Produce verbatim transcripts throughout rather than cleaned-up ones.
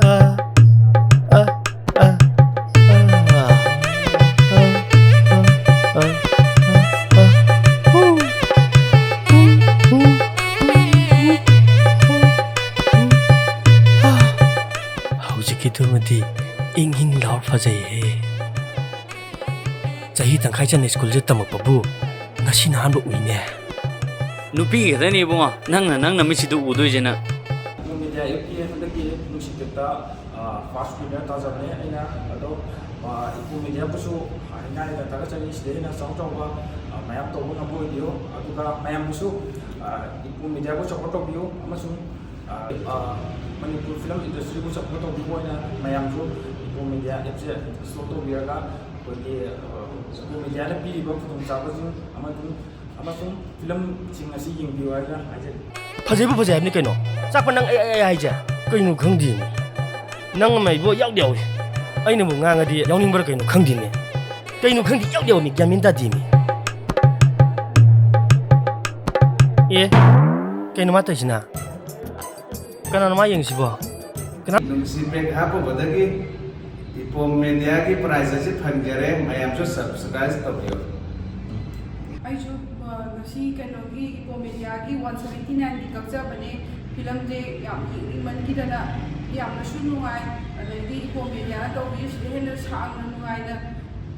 ꯑ, ꯑ, ꯑ, ꯑ, ꯑ, ꯑ, ꯑ, ꯑ, ꯑ, ꯍꯨ, ꯍꯨ, ꯍꯨ, ꯍꯨ, ꯍꯨ, ꯍꯨ, ꯍꯨ꯫ ꯍꯧꯖꯤꯛꯀꯤꯗꯨꯃꯗꯤ ꯏꯪ ꯏꯪ ꯂꯥꯎꯔ ꯐꯖꯩꯍꯦ꯫ ꯆꯍꯤ ꯇꯪꯈꯥꯏ ꯆꯟꯅ ꯁ꯭ꯀꯨꯜꯁꯦ ꯇꯝꯃꯛꯄꯕꯨ ꯉꯁꯤꯅ ꯑꯍꯥꯟꯕ ꯎꯏꯅꯦ꯫ ꯅꯨꯄꯤꯒꯤ ꯈꯛꯇꯅꯤ ꯏꯕꯨꯡꯉꯣ, ꯅꯪꯅ, ꯅꯪ ꯅꯃꯤꯠꯁꯤꯗ ꯎꯗꯣꯏꯁꯦ ꯅꯪ꯫ ꯏꯄꯣꯝ ꯃꯦꯗꯤꯌꯥ ꯑꯦꯞꯀꯤ ꯍꯟꯗꯛꯀꯤ ꯅꯨꯡꯁꯤꯠ ꯇꯦꯛꯇ, ꯑ, ꯐꯥꯔꯁ ꯋꯤꯅꯔ ꯇꯥꯖꯕꯅꯦ ꯑꯩꯅ꯫ ꯑꯗꯣ, ꯑ, ꯏꯄꯣꯝ ꯃꯦꯗꯤꯌꯥꯕꯨꯁꯨ ꯍꯥꯏꯅꯤꯡꯉꯥꯏ ꯂꯩꯇꯅ ꯊꯥꯒꯠꯆꯔꯤ꯫ ꯁꯤꯗꯩ ꯍꯦꯟꯅ ꯆꯥꯎ ꯆꯥꯎꯕ, ꯑ, ꯃꯌꯥꯝ ꯇꯧꯕ ꯉꯝꯕ ꯑꯣꯏꯕꯤꯌꯨ꯫ ꯑꯗꯨꯒ ꯃꯌꯥꯝꯕꯨꯁꯨ, ꯑ, ꯏꯄꯣꯝ ꯃꯦꯗꯤꯌꯥꯕꯨ ꯁꯞꯄꯣꯔꯠ ꯇꯧꯕꯤꯌꯨ ꯑꯃꯁꯨꯡ, ꯑ, ꯑ, ꯃꯅꯤꯄꯨꯔ ꯐꯤꯂꯝ ꯏꯟꯗꯁꯇ꯭ꯔꯤꯕꯨ ꯁꯞꯄꯣꯔꯠ ꯇꯧꯕꯤꯕ ꯑꯣꯏꯅ ꯃꯌꯥꯝꯁꯨ ꯏꯄꯣꯝ ꯃꯦꯗꯤꯌꯥ ꯑꯦꯞꯁꯦ ꯏꯟꯁꯇꯣꯜ ꯇꯧꯕꯤꯔꯒ ꯑꯩꯈꯣꯏꯒꯤ, ꯑ, ꯏꯄꯣꯝ ꯃꯦꯗꯤꯌꯥꯅ ꯄꯤꯔꯤꯕ ꯈꯨꯗꯣꯡꯆꯥꯕꯁꯤꯡ ꯑꯃꯁꯨꯡ, ꯑꯃꯁꯨꯡ ꯐꯤꯂꯝꯁꯤꯡ ꯑꯁꯤ ꯌꯦꯡꯕꯤꯌꯨ ꯍꯥꯏꯅ ꯍꯥꯏꯖꯔꯤ꯫ ꯐꯖꯩꯕꯨ ꯐꯖꯩ ꯍꯥꯏꯕꯅꯤ ꯀꯩꯅꯣ꯫ ꯆꯥꯛꯄ ꯅꯪ ꯑꯩ, ꯑꯩ, ꯑꯩ ꯍꯥꯏꯁꯦ ꯀꯩꯅꯣ ꯈꯪꯗꯦꯅꯦ꯫ ꯅꯪ ꯑꯃ ꯏꯕꯣ ꯌꯥꯎꯗꯤ ꯌꯥꯎꯏ꯫ ꯑꯩꯅꯕꯨ ꯉꯥꯡꯉꯗꯤ ꯌꯥꯎꯅꯤꯡꯕ꯭ꯔꯥ ꯀꯩꯅꯣ ꯈꯪꯗꯦꯅꯦ꯫ ꯀꯩꯅꯣ ꯈꯪꯗꯦ ꯏꯌꯥꯎꯗꯤ ꯌꯥꯎꯃꯤ, ꯒ꯭ꯌꯥꯟ ꯃꯦꯟ ꯇꯥꯗꯦꯃꯤ꯫ ꯑꯦ, ꯀꯩꯅꯣ ꯃꯥ ꯇꯧꯔꯤꯁꯤꯅ? ꯀꯅꯥꯅꯣ ꯃꯥ ꯌꯦꯡꯉꯤꯁꯤꯕꯣ? ꯀꯅꯥ? ꯅꯨꯡꯁꯤ ꯄꯦꯛ ꯍꯥꯞꯄꯨꯕꯗꯒꯤ ꯏꯄꯣꯝ ꯃꯦꯗꯤꯌꯥꯒꯤ ꯄ꯭ꯔꯥꯏꯖ ꯑꯁꯤ ꯐꯪꯖꯔꯦ꯫ ꯃꯌꯥꯝꯁꯨ ꯁꯕꯁꯀ꯭ꯔꯥꯏꯕ ꯇꯧꯕꯤꯌꯨ꯫ ꯑꯩꯁꯨ, ꯑ, ꯉꯁꯤ ꯀꯩꯅꯣꯒꯤ ꯏꯄꯣꯝ ꯃꯦꯗꯤꯌꯥꯒꯤ ꯋꯥꯟ ꯁꯚꯦꯟꯇꯤ ꯅꯥꯏꯟꯒꯤ ꯀꯛꯆꯕꯅꯦ꯫ ꯐꯤꯂꯝꯁꯦ ꯌꯥꯝ ꯌꯦꯡꯅꯤꯡꯃꯟꯈꯤꯗꯅ ꯌꯥꯝꯅꯁꯨ ꯅꯨꯡꯉꯥꯏ꯫ ꯑꯗꯩꯗꯤ ꯏꯄꯣꯝ ꯃꯦꯗꯤꯌꯥꯅ ꯇꯧꯕꯤꯔꯤꯁꯤꯗ ꯍꯦꯟꯅ ꯁꯥꯡꯅ ꯅꯨꯡꯉꯥꯏꯅ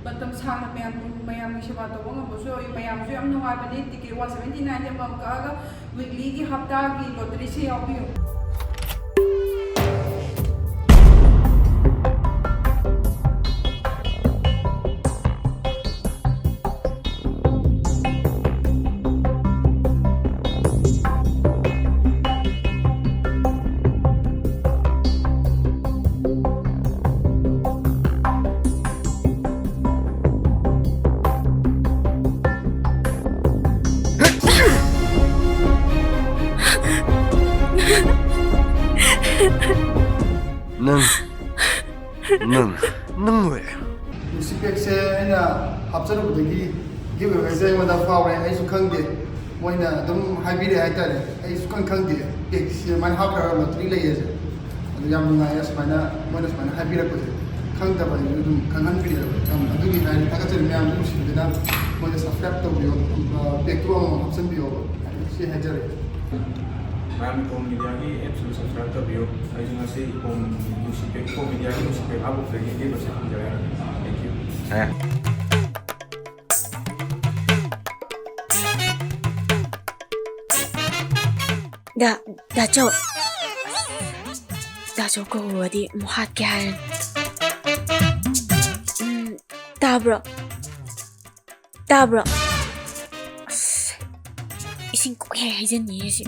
ꯃꯇꯝ ꯁꯥꯡꯅ ꯃꯌꯥꯝ, ꯃꯌꯥꯝꯒꯤ ꯁꯦꯕꯥ ꯇꯧꯕ ꯉꯝꯕꯁꯨ ꯑꯣꯏ꯫ ꯃꯌꯥꯝꯁꯨ ꯌꯥꯝ ꯅꯨꯡꯉꯥꯏꯕꯅꯦ꯫ ꯇꯤꯀꯦꯠ ꯋꯥꯟ ꯁꯚꯦꯟꯇꯤ ꯅꯥꯏꯟꯒꯤ ꯑꯃꯃꯝ ꯀꯛꯑꯒ ꯋꯤꯛꯂꯤꯒꯤ, ꯍꯞꯇꯥꯒꯤ ꯂꯣꯇꯔꯤꯁꯦ ꯌꯥꯎꯕꯤꯌꯨ꯫ ꯅꯪ, ꯅꯪ, ꯅꯪ ꯂꯣꯏꯔꯦ꯫ ꯅꯨꯡꯁꯤꯠ ꯄꯦꯛꯁꯦ ꯑꯩꯅ ꯍꯥꯞꯆꯔꯨꯕꯗꯒꯤ ꯒꯤꯐ ꯑꯦꯋꯦꯁꯦ ꯑꯩꯉꯣꯟꯗ ꯐꯥꯎꯔꯦ꯫ ꯑꯩꯁꯨ ꯈꯪꯗꯦ, ꯃꯣꯏꯅ ꯑꯗꯨꯝ ꯍꯥꯏꯕꯤꯔꯛꯑꯦ ꯍꯥꯏꯇꯥꯔꯦ꯫ ꯑꯩꯁꯨ ꯈꯪ ꯈꯪꯗꯦ ꯄꯦꯛꯁꯦ ꯑꯗꯨꯃꯥꯏꯅ ꯍꯥꯞꯈ꯭ꯔꯒ ꯂꯣꯇꯔꯤ ꯂꯩꯌꯦꯁꯦ꯫ ꯑꯗꯨ ꯌꯥꯝ ꯅꯨꯡꯉꯥꯏꯌꯦ ꯁꯨꯃꯥꯏꯅ ꯃꯣꯏꯅ ꯁꯨꯃꯥꯏꯅ ꯍꯥꯏꯕꯤꯔꯛꯄꯁꯦ꯫ ꯈꯪꯗꯕ ꯑꯩꯁꯨ ꯑꯗꯨꯝ ꯈꯪꯍꯟꯕꯤꯔꯦꯕ꯫ ꯌꯥꯝ ꯑꯗꯨꯒꯤ ꯍꯥꯏꯔꯗꯤ ꯊꯥꯒꯠꯆꯔꯤ꯫ ꯃꯌꯥꯝꯁꯨ ꯅꯨꯡꯁꯤꯕꯤꯗꯨꯅ ꯃꯣꯏꯗ subscribe ꯇꯧꯕꯤꯌꯣ, ꯄꯦꯛꯇꯨ ꯑꯃꯃꯝ ꯍꯥꯞꯆꯤꯟꯕꯤꯌꯣꯕ꯫ ꯁꯤ ꯍꯥꯏꯖꯔꯒꯦ꯫ ꯃꯌꯥꯝ ꯏꯄꯣꯝ ꯃꯦꯗꯤꯌꯥꯒꯤ ꯑꯦꯞꯁꯨ subscribe ꯇꯧꯕꯤꯌꯨ꯫ ꯑꯩꯁꯨ ꯉꯁꯤ ꯏꯄꯣꯝ ꯅꯨꯡꯁꯤꯕꯦꯛ, ꯏꯄꯣꯝ ꯃꯦꯗꯤꯌꯥꯒꯤ ꯅꯨꯡꯁꯤꯕꯦꯛ ꯍꯥꯞꯄꯗꯒꯤ ꯏꯇꯦꯟ ꯂꯣꯏꯁꯤꯟꯖꯔꯦ꯫ Thank you꯫ ꯑꯦ꯫ ꯗꯥ, ꯗꯥꯆꯧ꯫ ꯗꯥꯆꯧ ꯀꯧꯔꯨꯔꯗꯤ ꯑꯃꯨꯛ ꯍꯥꯠꯀꯦ ꯍꯥꯏꯔꯅꯤ꯫ ꯎꯝ, ꯇꯥꯕ꯭ꯔꯣ? ꯇꯥꯕ꯭ꯔꯣ? ꯑꯁ, ꯏꯁꯤꯡ ꯀꯣꯛ ꯍꯦꯛ ꯍꯩꯖꯤꯟꯅꯤꯡꯉꯦ ꯁꯤ꯫